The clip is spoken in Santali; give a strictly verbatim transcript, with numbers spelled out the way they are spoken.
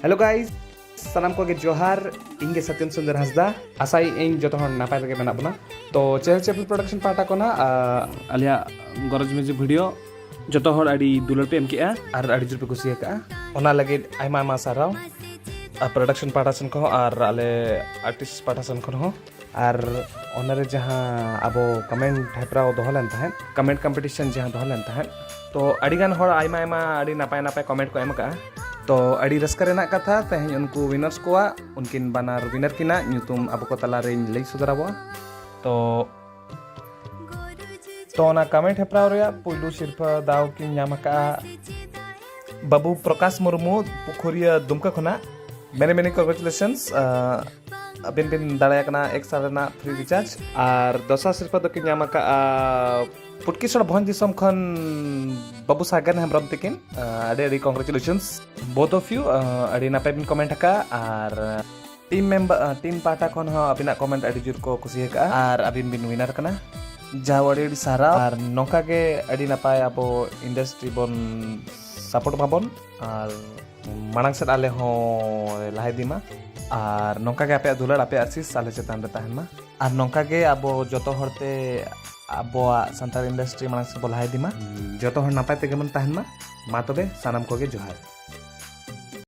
Hello guys, ᱥᱟᱱᱟᱢ ᱠᱚᱜᱮ ᱡᱚᱦᱟᱨ᱾ ᱤᱧ ᱜᱮ ᱥᱟᱛᱭᱚᱱ ᱥᱩᱱᱫᱚᱨ ᱦᱟᱸᱥᱫᱟ᱾ ᱟᱥᱟᱭ ᱤᱧ ᱡᱚᱛᱚ ᱦᱚᱲ ᱱᱟᱯᱟᱭ ᱨᱮᱜᱮ ᱢᱮᱱᱟᱜ ᱵᱚᱱᱟ᱾ ᱛᱚ ᱪᱮᱦᱮᱞ ᱪᱮᱯᱮᱞ ᱯᱨᱚᱰᱟᱠᱥᱚᱱ ᱯᱟᱦᱴᱟ ᱠᱷᱚᱱᱟᱜ, ᱟᱸ, ᱟᱞᱮᱭᱟᱜ ᱜᱚᱨᱚᱡᱽ ᱢᱤᱣᱡᱤᱠ ᱵᱷᱤᱰᱤᱭᱳ ᱡᱚᱛᱚ ᱦᱚᱲ ᱟᱹᱰᱤ ᱫᱩᱞᱟᱹᱲ ᱯᱮ ᱮᱢ ᱠᱮᱜᱼᱟ ᱟᱨ ᱟᱹᱰᱤ ᱡᱳᱨ ᱯᱮ ᱠᱩᱥᱤ ᱟᱠᱟᱜᱼᱟ᱾ ᱚᱱᱟ ᱞᱟᱹᱜᱤᱫ ᱟᱭᱢᱟ ᱟᱭᱢᱟ ᱥᱟᱨᱦᱟᱣ᱾ ᱟᱨ ᱯᱨᱚᱰᱟᱠᱥᱚᱱ ᱯᱟᱦᱴᱟ ᱥᱮᱱ ᱠᱷᱚᱱ ᱦᱚᱸ ᱟᱨ ᱟᱞᱮ ᱟᱨᱴᱤᱥᱴ ᱯᱟᱦᱴᱟ ᱥᱮᱱ ᱠᱷᱚᱱ ᱦᱚᱸ᱾ ᱟᱨ ᱚᱱᱟᱨᱮ ᱡᱟᱦᱟᱸ ᱟᱵᱚ ᱠᱚᱢᱮᱱᱴ ᱦᱮᱯᱨᱟᱣ ᱫᱚᱦᱚ ᱞᱮᱱ ᱛᱟᱦᱮᱸᱫ, ᱠᱚᱢᱮᱱᱴ ᱠᱚᱢᱯᱤᱴᱤᱥᱚᱱ ᱡᱟᱦᱟᱸ ᱫᱚᱦᱚ ᱞᱮᱱ ᱛᱟᱦᱮᱸᱫ, ᱛᱚ ᱟᱹᱰᱤᱜᱟᱱ ᱦᱚᱲ ᱟᱭᱢᱟ ᱟᱭᱢᱟ ᱟᱹᱰᱤ ᱱᱟᱯᱟᱭ ᱱᱟᱯᱟᱭ ᱠᱚᱢᱮᱱᱴ ᱠᱚ ᱮᱢ ᱟᱠᱟᱜᱼᱟ᱾ ᱛᱚ ᱟᱹᱰᱤ ᱨᱟᱹᱥᱠᱟᱹ ᱨᱮᱱᱟᱜ ᱠᱟᱛᱷᱟ, ᱛᱮᱦᱮᱧ ᱩᱱᱠᱩ ᱣᱤᱱᱟᱨᱥ ᱠᱚᱣᱟᱜ, ᱩᱱᱠᱤᱱ ᱵᱟᱱᱟᱨ ᱣᱤᱱᱟᱨ ᱠᱤᱱᱟᱜ ᱧᱩᱛᱩᱢ ᱟᱵᱚ ᱠᱚ ᱛᱟᱞᱟᱨᱮᱧ ᱞᱟᱹᱭ ᱥᱚᱫᱚᱨ ᱟᱵᱚᱱᱟ᱾ ᱛᱚ ᱛᱚ ᱚᱱᱟ ᱠᱚᱢᱮᱱᱴ ᱦᱮᱯᱨᱟᱣ ᱨᱮᱭᱟᱜ ᱯᱩᱭᱞᱩ ᱥᱤᱨᱯᱷᱟᱹ ᱫᱟᱣ ᱠᱤᱱ ᱧᱟᱢ ᱟᱠᱟᱫᱼᱟ ᱵᱟᱹᱵᱩ ᱯᱨᱚᱠᱟᱥ ᱢᱩᱨᱢᱩ, ᱯᱩᱠᱷᱩᱨᱤᱭᱟᱹ, ᱫᱩᱢᱠᱟ ᱠᱷᱚᱱᱟᱜ᱾ Many many congratulations᱾ ᱟᱹᱵᱤᱱ ᱵᱤᱱ ᱫᱟᱲᱮ ᱟᱠᱟᱱᱟ ᱮᱠ ᱥᱟᱞ ᱨᱮᱱᱟᱜ ᱯᱷᱨᱤ ᱨᱤᱪᱟᱨᱡᱽ᱾ ᱟᱨ ᱫᱚᱥᱟᱨ ᱥᱤᱨᱯᱷᱟᱹ ᱫᱚᱠᱤᱱ ᱧᱟᱢ ᱟᱠᱟᱫᱼᱟ ᱯᱩᱴᱠᱤᱥᱚᱲ ᱵᱷᱚᱸᱡᱽ ᱫᱤᱥᱚᱢ ᱠᱷᱚᱱ ᱵᱟᱹᱵᱩ ᱥᱟᱜᱮᱱ ᱦᱮᱢᱵᱨᱚᱢ ᱛᱤᱠᱤᱱ᱾ ᱟᱹᱰᱤ ᱟᱹᱰᱤ congratulations both of you᱾ ᱟᱹᱰᱤ ᱱᱟᱯᱟᱭ ᱵᱤᱱ ᱠᱚᱢᱮᱱᱴ ᱟᱠᱟᱫᱼᱟ᱾ ᱟᱨ ᱴᱤᱢ ᱢᱮᱢᱵᱟᱨ, ᱴᱤᱢ ᱯᱟᱦᱴᱟ ᱠᱷᱚᱱ ᱦᱚᱸ ᱟᱹᱵᱤᱱᱟᱜ ᱠᱚᱢᱮᱱᱴ ᱟᱹᱰᱤ ᱡᱳᱨ ᱠᱚ ᱠᱩᱥᱤ ᱟᱠᱟᱫᱼᱟ ᱟᱨ ᱟᱹᱵᱤᱱ ᱵᱤᱱ ᱣᱤᱱᱟᱨ ᱠᱟᱱᱟ᱾ ᱡᱟᱦᱟᱸ ᱟᱹᱰᱤ ᱟᱹᱰᱤ ᱥᱟᱨᱦᱟᱣ᱾ ᱟᱨ ᱱᱚᱝᱠᱟ ᱜᱮ ᱟᱹᱰᱤ ᱱᱟᱯᱟᱭ ᱟᱵᱚ ᱤᱱᱰᱟᱥᱴᱨᱤ ᱵᱚᱱ ᱥᱟᱯᱳᱨᱴ ᱢᱟᱵᱚᱱ ᱟᱨ ᱢᱟᱲᱟᱝ ᱥᱮᱫ ᱟᱞᱮ ᱦᱚᱸ ᱞᱟᱦᱟ ᱤᱫᱤ ᱢᱟ᱾ ᱟᱨ ᱱᱚᱝᱠᱟ ᱜᱮ ᱟᱯᱮᱭᱟᱜ ᱫᱩᱞᱟᱹᱲ, ᱟᱯᱮᱭᱟᱜ ᱟᱥᱤᱥ ᱟᱞᱮ ᱪᱮᱛᱟᱱ ᱨᱮ ᱛᱟᱦᱮᱱ ᱢᱟ᱾ ᱟᱨ ᱱᱚᱝᱠᱟ ᱜᱮ ᱟᱵᱚ ᱡᱚᱛᱚ ᱦᱚᱲ ᱛᱮ ᱟᱵᱚᱣᱟᱜ ᱥᱟᱱᱛᱟᱲ ᱤᱱᱰᱟᱥᱴᱨᱤ ᱢᱟᱲᱟᱝ ᱥᱮᱫ ᱵᱚ ᱞᱟᱦᱟ ᱤᱫᱤ ᱢᱟ᱾ ᱡᱚᱛᱚ ᱦᱚᱲ ᱱᱟᱯᱟᱭ ᱛᱮᱜᱮ ᱵᱚᱱ ᱛᱟᱦᱮᱱ ᱢᱟ᱾ ᱢᱟ ᱛᱚᱵᱮ ᱥᱟᱱᱟᱢ ᱠᱚᱜᱮ ᱡᱚᱦᱟᱨ᱾